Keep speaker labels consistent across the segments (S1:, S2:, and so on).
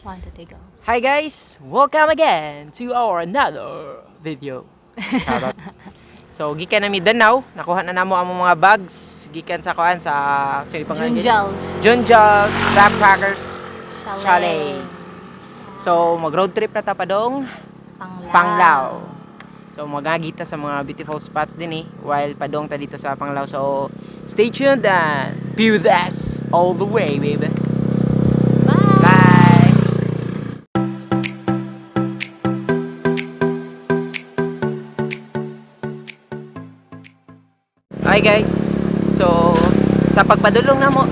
S1: One, two, three, go.
S2: Hi guys! Welcome again to our another video. Charot. So, gikan na mi Danau, nakuha na namo ang mga bags gikan sa kuan sa pangalan gani?
S1: Junjals.
S2: Junjals Backpackers
S1: Chalet.
S2: Chalet. So, mag road trip na ta padong
S1: Panglao.
S2: Panglao. So, magagita sa mga beautiful spots din eh while padong ta dito sa Panglao. So, stay tuned and be with us all the way, baby.
S1: Bye!
S2: Bye! Hi guys! So, sa pagpadulong namo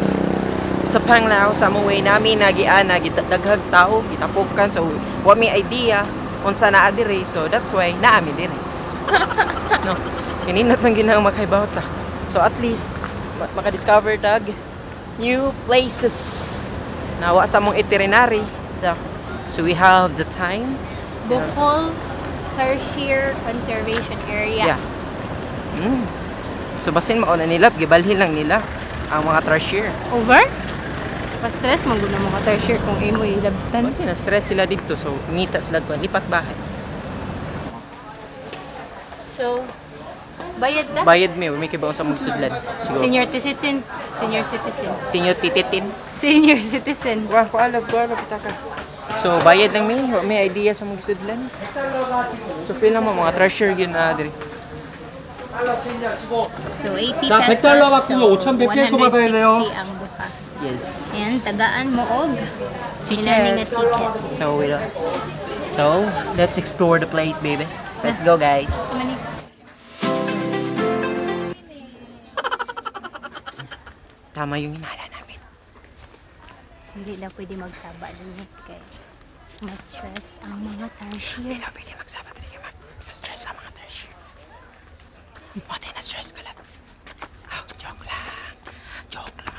S2: sa Panglao, sa among way namin nagian daghag tao, gitapukan, so wa mi idea unsa naa diri, so that's why naa mi diri. No, kininot man ginang makaibaw ta. So at least maka-discover tag new places na wa sa among itinerary. So we have the time.
S1: Bukol Tarsier Conservation Area.
S2: Yeah. So basin mao na nila, gibalhin lang nila ang mga tarsier.
S1: Over? Pa-stress, mangguna mo ka tarsier kung imo ilabtan.
S2: Basin na stress sila dito, so ngita sila kuan lipat bahay.
S1: So, bayad na?
S2: Bayad mi, may kibaw sa mga sudlan. Siguro.
S1: Senior citizen. Senior citizen.
S2: Senior tititin.
S1: Senior citizen.
S2: Wah, kualab, kualab taka. So bayad lang mi, wa may idea sa mga sudlan. So feel na mo mga treasure yun na diri.
S1: So, 80
S3: 자,
S1: pesos.
S3: 100달러 받고요.
S1: So,
S3: 5,100 페소 받아야 돼요.
S1: 160 ang buka.
S2: Yes.
S1: And tagaan mo og inani nga
S2: Ticket.
S1: ticket.
S2: So we don't. So let's explore the place, baby. Let's go, guys.
S1: Mani.
S2: Tama yung hinala namin.
S1: Hindi na pwede magsaba din kay mas stress ang mga tarsier.
S2: Hindi na pwede magsama talaga mag-stress sa mga treasure. Patay na stress ko lang. Oh, joke lang. Joke lang.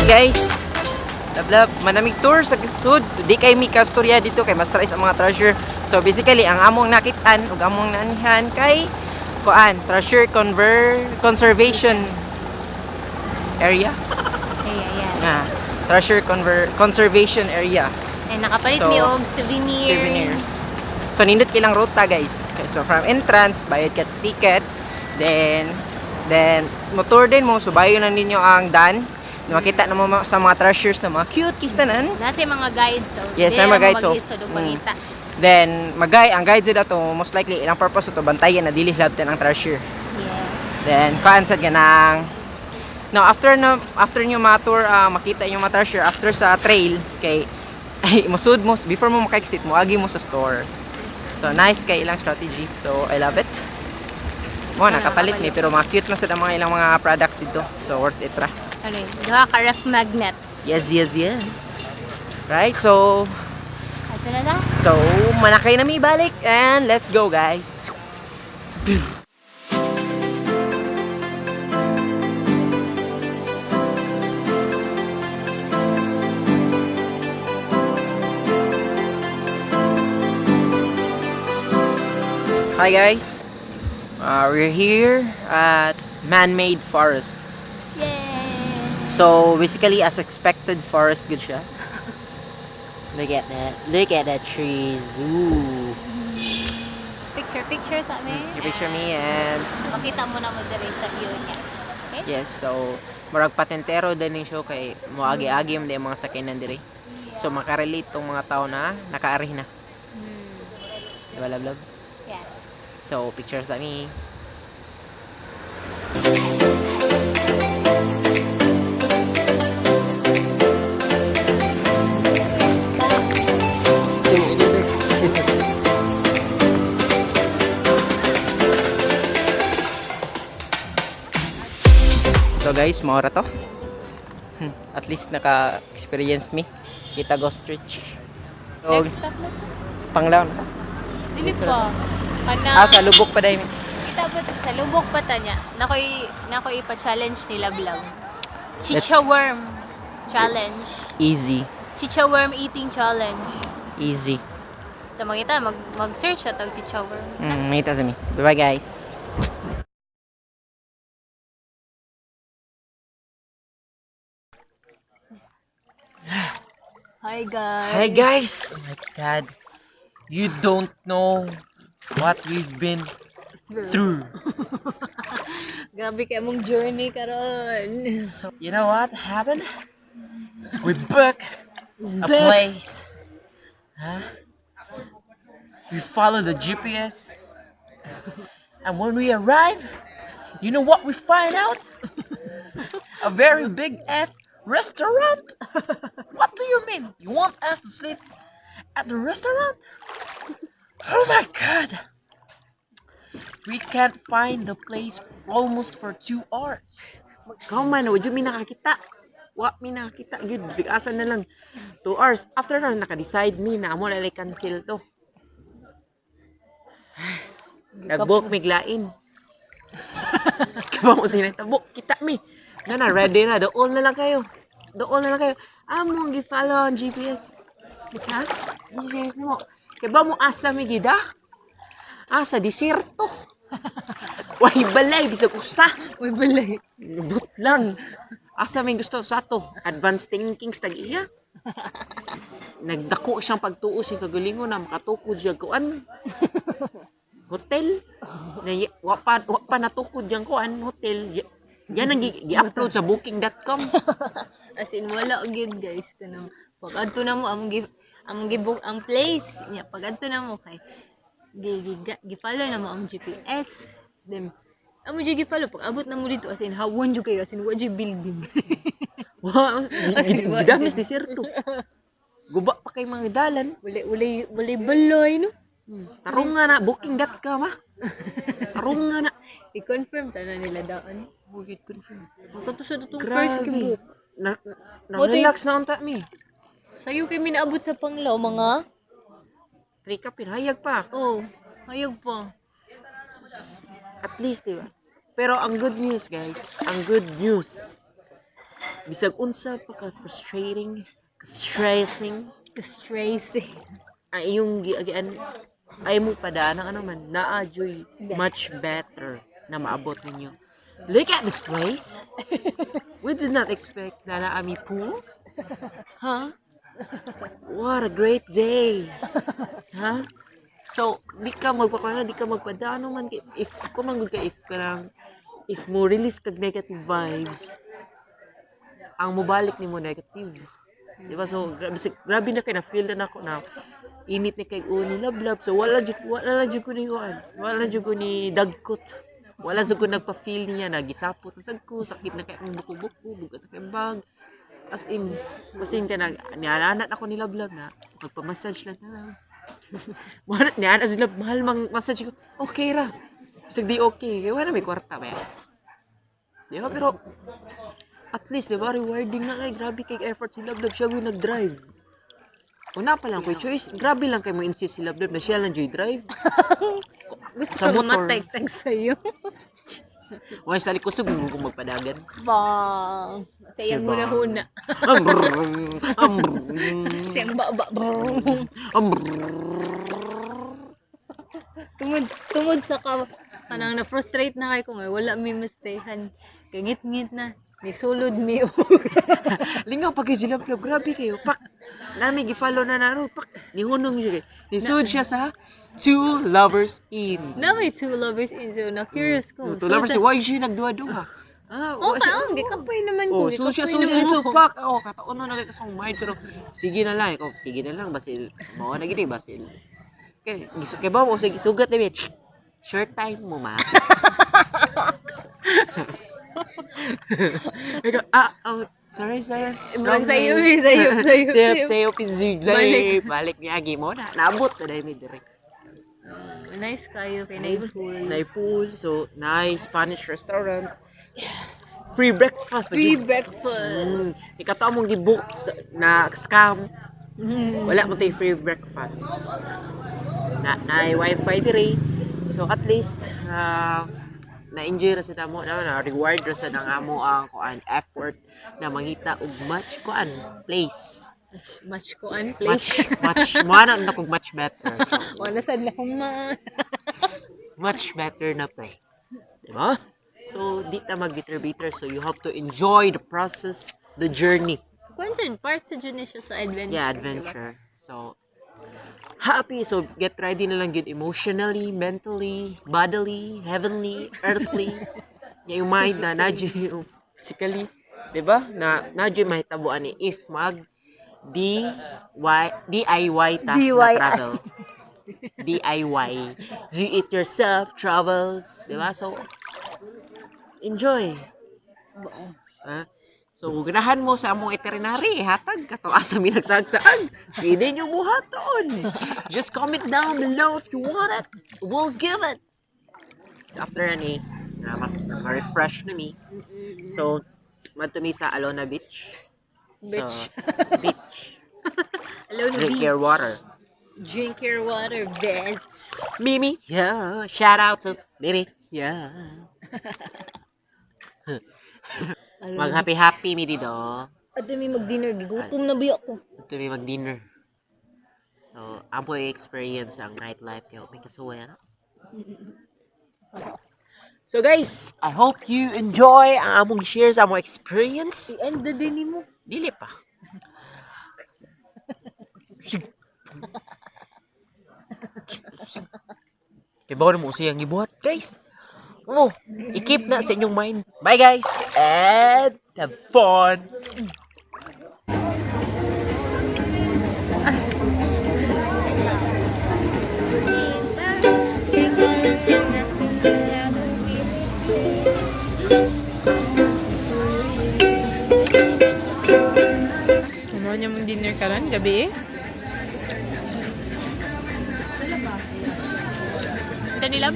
S2: Guys, love, manamig tour sa sud. Di kay mi kastorya dito kay mas tries ang mga treasure. So basically, ang among nakitaan ug among naanihan kay kuan, treasure conservation area.
S1: Ay, ayan.
S2: Nga, treasure conservation area.
S1: Ay, nakapalit
S2: So,
S1: mi og souvenir.
S2: Souvenirs. So nindot kilang ruta, guys. Okay, so from entrance, bayad ka ticket, then motor din mo, so bayo na ninyo ang dan. Makita na mo sa mga treasures na mga cute kistanan.
S1: Nasa yung mga guides. So,
S2: Yes,
S1: di
S2: na mga
S1: lang
S2: guides, so,
S1: mag-isod og pangita.
S2: Then magay ang guide sa ato, most likely ilang purpose ato bantayan na dili hilabtan ang treasure.
S1: Yeah.
S2: Then kuan sad ganang. No, after nyo ma-tour, makita yung mga treasure after sa trail kay ay musud mo before mo maka-exit mo agi mo sa store. So nice kay ilang strategy. So I love it. Mo nakapalit mi pero mga cute man sad ang mga ilang mga products dito. So worth it ra.
S1: Ano yun? Duha ka ref magnet.
S2: Yes. Right? So
S1: Ato na lang.
S2: so manakay na mi balik and let's go, guys. Hi guys. We're here at man-made forest.
S1: Yay!
S2: So basically, as expected, forest good siya. Look at that. Look at that trees. Ooh.
S1: Picture, picture sa amin.
S2: You picture me and
S1: Makita mo na mo diri sa view niya. Okay?
S2: Yes, so murag patentero din ni siya kay moagi-agi man di ang mga sakyanan diri. So makarelate tong mga tao na nakaari na. Di ba, love, love?
S1: Yeah.
S2: So picture sa me. guys, mao ra to. At least naka-experience me. Kita go stretch. So,
S1: Next stop na to.
S2: Panglao na.
S1: Dili pa. Kana,
S2: Ah, sa lubok pa dahil.
S1: Kita ba sa lubok pa ta niya. Nakoy ipa-challenge nila vlog. Chicha worm challenge.
S2: Easy.
S1: Chicha worm eating challenge.
S2: Easy.
S1: Ito makita mag-search sa tag chicha worm.
S2: Makita sa mi. Bye-bye, guys.
S1: Hi guys.
S2: Hi guys! Oh my God. You don't know what we've been through.
S1: Grabe kay among journey karon.
S2: So, you know what happened? We booked a place. Huh? We follow the GPS. And when we arrive, you know what we find out? A very big F restaurant. What do you mean? You want us to sleep at the restaurant? Oh my God. We can't find the place almost for 2 hours. Come man, wala mi nakakita. Wa mi nakakita. Gyud, bisag asa na lang. 2 hours. After na, naka-decide mi na amo na cancel to. Nag-book mig lain. Kabang mo sinay kita mi. Na na, ready na. Dool na lang kayo. Dool na lang kayo. Among gi-follow ang GPS. Ha? GPS nimo. Kay ba mo asa mi gida? Asa diserto. Way balay bisag usa.
S1: Uy balay.
S2: But lang. Asa may gusto sa ato. Advanced thinking sa tag-iya. Nagdako siyang pagtuo sa kagalingon na makatukod siya kuan. Hotel. Na, wa pa natukod yang kuan hotel. Yan ang gi-upload sa booking.com.
S1: As in wala gyud guys kanang pag adto na mo among gi-book ang place nya pag adto na mo kay gi gi, gi-follow na mo ang GPS, then amo jud gi-follow pag abot na mo dito, as in hawon jud kayo, as in wa jud building.
S2: Wa,
S1: As in, wa
S2: gidamis
S1: jud.
S2: diserto. Guba pa kay mga dalan.
S1: Wala wala wala balay no.
S2: Tarong nga na booking.com ha. Tarong nga na.
S1: I-confirm tanan nila daan.
S2: Bukit confirm.
S1: Ang kato sa atong first
S2: Grabe.
S1: gibook.
S2: Na, relax na unta mi.
S1: Sayo kay minaabot sa Panglao mga
S2: Three ka pinahayag pa.
S1: Oh, hayag pa.
S2: At least, di ba? Pero ang good news, guys, ang good news, bisag unsa pa ka frustrating, ka stressing,
S1: Stressing.
S2: Ang iyong giagian ay mo padaan ang ano man, naa joy much better na maabot ninyo. Look at this place. We did not expect na naa mi pool. Huh? What a great day. Huh? So, di ka magpakana, di ka magpadano man. If kumanggod ka, if kanang, if mo release kag negative vibes, ang mobalik nimo negative. Di ba? So, grabe, grabe na kay na feel na nako na init ni kay uni love. So, wala lang jud ko ni kuan. Wala lang jud ko ni dagkot. Wala jud ko nagpa-feel niya na gisapot na sad ko, sakit na kay ang buko-buko, bugat na kay ang bag. As in ka nag nianat ako ni love love na magpa-massage lang na lang. Mahal niana sila, mahal mang massage ko. Okay ra. Bisag di okay, kay wala may kwarta ba. Di ba? Pero at least, di ba, rewarding na kay grabe kay effort si Love Love, siya yung nag-drive. Una pa lang ko'y choice, grabe lang kay mo insist si Love Love na siya lang joy drive.
S1: Gusto
S2: Sa
S1: ko
S2: motor.
S1: mamatay tag sa'yo.
S2: Wala sa kusog mo kung magpadagan.
S1: Bang! Sa iyang
S2: Si Bang.
S1: huna-huna.
S2: Ambrrrr, ambrrrr,
S1: Sa iyang ba-ba.
S2: Ambrrrr.
S1: Tungod sa ka, kanang na-frustrate na kay ko ngay wala mi mastehan. Kay ngit-ngit na. Nisulod mi.
S2: Lingaw pag si Love Love, grabe kayo. Pak, nami gi-follow na naro. Pak, nihunong siya kay. Nisud siya sa Two Lovers Inn.
S1: Na may Two Lovers Inn, so na curious ko.
S2: Two Lovers Inn, why siya nagduha-duha? Ah,
S1: Oh,
S2: wa siya-
S1: kaon, gikapoy naman ko.
S2: Oh, so siya,
S1: gikapoy
S2: so siya
S1: naman
S2: dito,
S1: ako.
S2: pak. Oh, kataon na ka sa mind, pero sige na lang, ikaw, sige na lang, basil. Mao na gini, basil. Kay, kay ba mo, sige, sugat na bitch. Short time mo, ma. Ikaw, ah, oh, sorry, sir.
S1: Murag sayo, eh, sayo, sayo,
S2: Sayo,
S1: sayo.
S2: sayo, pinzig,
S1: Balik.
S2: balik niya, agi mo na. Naabot na dahil may direct.
S1: Nice kayo kay na pool.
S2: Nay pool, so nice Spanish restaurant. Free breakfast.
S1: Free breakfast.
S2: Ikato among gibook na scam. Wala mo tay free breakfast. Na na wifi dire. So at least na-enjoy ra sa namo na, na reward ra sa nang amo ang kuan effort na mangita og much kuan place.
S1: Much kuan place.
S2: Much much mo na kog much better. So,
S1: Wala sad na huma.
S2: Much better na place. Diba? So di ta mag bitter bitter, so you have to enjoy the process, the journey.
S1: Kuan sad, part sa jud ni siya sa adventure.
S2: Yeah,
S1: diba?
S2: adventure. So, happy. So, get ready na lang gud emotionally, mentally, bodily, heavenly, earthly. Ya, yung mind na, na yung physically. Diba? Na, na yung mahitabo ani if mag DY, DIY ta na
S1: DIY.
S2: Travel. DIY. Do it yourself travels. Diba? So, enjoy.
S1: Oo.
S2: Ha? So, kung ganahan mo sa among itinerary, hatag kato asa mi nagsaagsaag. Pwede nyo buhaton. Just comment down below if you want it. We'll give it. So, after ani, na ma-refresh na mi. So, madto mi sa Alona Beach.
S1: Beach.
S2: So, beach.
S1: Alona
S2: Drink
S1: Beach.
S2: your water.
S1: Drink your water, bitch.
S2: Mimi. Yeah. Shout out to Mimi. Yeah. Mag happy happy mi dito.
S1: Adto mi mag-dinner, gigutom na biya ko.
S2: Adto mi mag-dinner. So, amo experience ang nightlife kay may kasuway ana. So guys, I hope you enjoy ang among shares, among experience.
S1: I-end na din mo.
S2: Dili pa. Sig. Kay bawal mo usay ang gibuhat, guys. Oh, i-keep na sa inyong mind. Bye guys and have fun.
S3: Ano niya mong dinner karon gabi eh?
S1: Ito nila?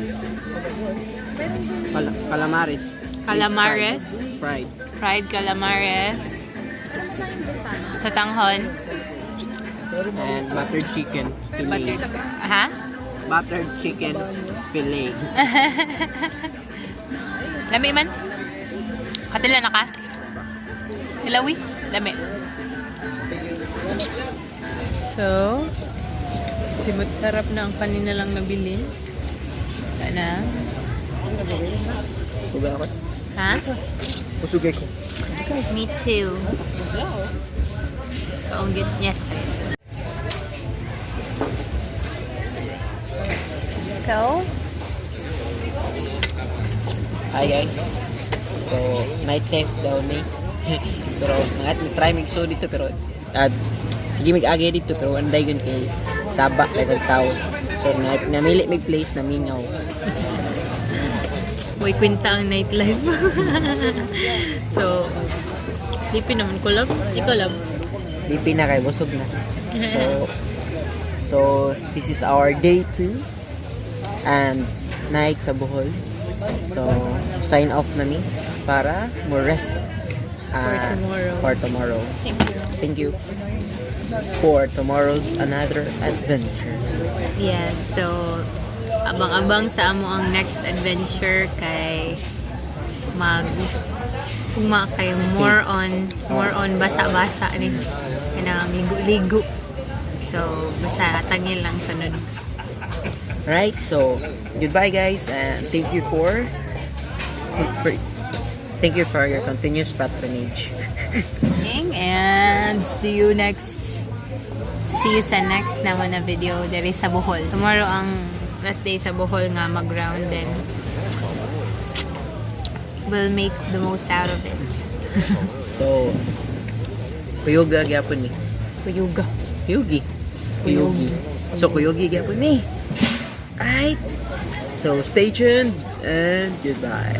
S2: Calamares.
S1: Calamares.
S2: Fried.
S1: Fried calamares. Sa tanghon.
S2: And buttered chicken fillet.
S1: Butter. Ha?
S2: Buttered chicken fillet.
S1: Lami man? Katila na ka? Hilawi? Lami.
S3: So, simot sarap na ang kanina lang nabili. Wala na.
S2: Kuba ako.
S1: Ha?
S2: Busugay ko.
S1: Me too. So, ang good. Yes. So,
S2: Hi guys. So, nightlife daw ni. Pero mga try mig so dito pero sige mig-agi dito pero anday yun kay saba like ang tao. So na, namili mig place na mingaw.
S1: Way kwenta ang nightlife. So, sleepy naman ko, love. Ikaw, love.
S2: Sleepy na kay busog na. So this is our day 2 and night sa Bohol. So sign off na mi para mo rest
S3: For tomorrow.
S2: For tomorrow.
S1: Thank you.
S2: Thank you for tomorrow's another adventure.
S1: Yes, so abang-abang sa amo ang next adventure kay mag ugma kay more on basa-basa ni kanang ligo-ligo. So basta tangil lang sunod.
S2: Right? So goodbye guys and thank you for your continuous patronage.
S1: And see you sa next naman na video diri sa Bohol. Tomorrow ang last day sa Bohol nga mag-round, then we'll make the most out of it.
S2: So kuyuga gyapon ni.
S1: Kuyuga.
S2: Kuyugi. Kuyugi. So kuyugi gyapon ni. Right? So stay tuned and goodbye.